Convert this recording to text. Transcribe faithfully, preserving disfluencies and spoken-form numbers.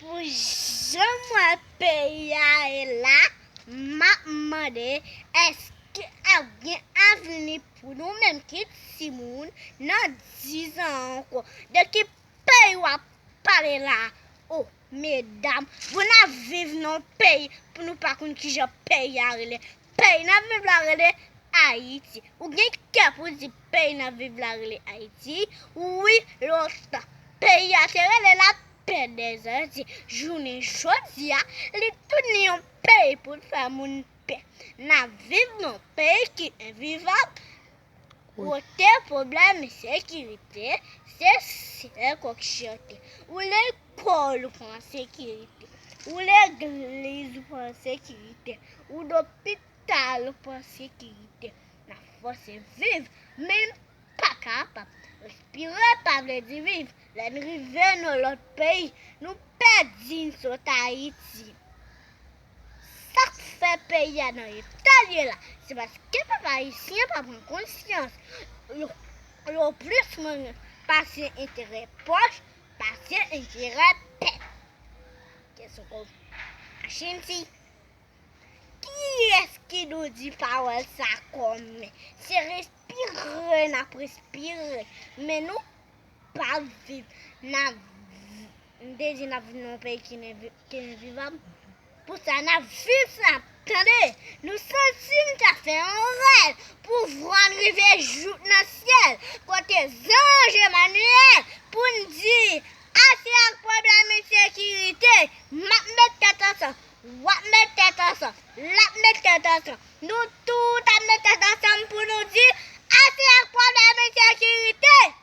Pou jan m wè peyi a ye la, m ap mande, èske ap gen avni pou nou menm ki timoun nan diz an ankò? De ki peyi w ap pale la? O, medam, pou n ap viv nan yon peyi, pou nou pa konn kijan peyi a rele. Peyi n ap viv la rele Ayiti. Ou gen kè pou di peyi n ap viv la rele Ayiti? Wi, lontan. Peyi a te rele Lapè dè Zandi. Jounen jodi a, li tounen yon peyi pou l fè moun pè. N ap viv nan yon peyi ki envivab. Kote pwoblèm ensekirite, se sèl kòk chante. Ou lekòl ou pa an sekirite. Ou legliz ou pa an sekirite. Ou lopital ou pa an sekirite. N ap fòse viv, men n pa kapab. Respire pa vle di viv. Lè n rive nan lòt peyi, nou pèdi n sot Ayiti. Sa k fè peyi a nan eta l ye la, se paske pèp ayisyen pa pran konsyans. Yo, yo plis renmen pase enterè pòch, pase enterè pèp. Kesyon kon Machin si. Kiyès ki nou di pawòl sa kòm men? Se respire n ap respire, men nou pa viv. N ap, m te di n ap viv nan yon peyi ki envi-, ki envivab. Pou sa, n ap viv sa, tande? Nou santi n ta fè yon rèv pou vwa n rive jouk nan syèl, kote zanj Emanyèl, pou n di, ase ak pwoblèm ensekirite, m ap met tèt ansanm, w ap met tèt ansanm, l ap met tèt ansanm. Nou tout ap met tèt ansanm pou nou di, ase ak pwoblèm ensekirite!